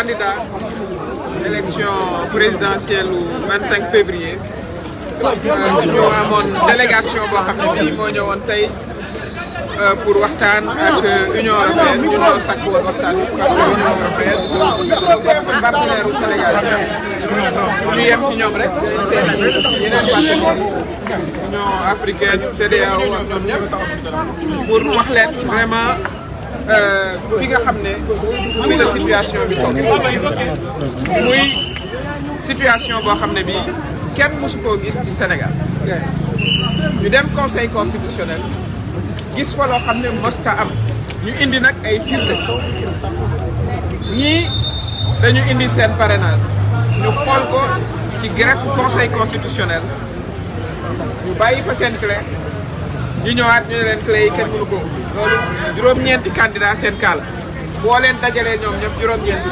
candidat élection présidentielle lu 25 février ñu amoon délégation boo xam ne bii moo ñëwoon tey pour waxtaan ak Union européenne ñu ñoo sàkk woon waxtaan bi ak Union européenne bokk partenaire u Sénégal ñu yem ci ñoom rek seen yeneen partenaires Union africaine CEDEAO ak ñoom ñëpp pour wax leen vraiment fi nga xam ne fi la situation bi toog muy situation boo xam ne bii kenn mësu koo gis ci Sénégal ñu dem Conseil constitutionnel gis fa loo xam ne mësta am ñu indi nag ay firnde ñii dañu indi seen parrainage ñu xool ko ci greffe Conseil constitutionnel ñu bàyyi fa seen clé ñu ñëwaat ñu ne leen clé yi kenn mënu ko loolu juróom-ñeenti candidat seen kaala boo leen dajalee ñoom ñëpp juróom-ñeenti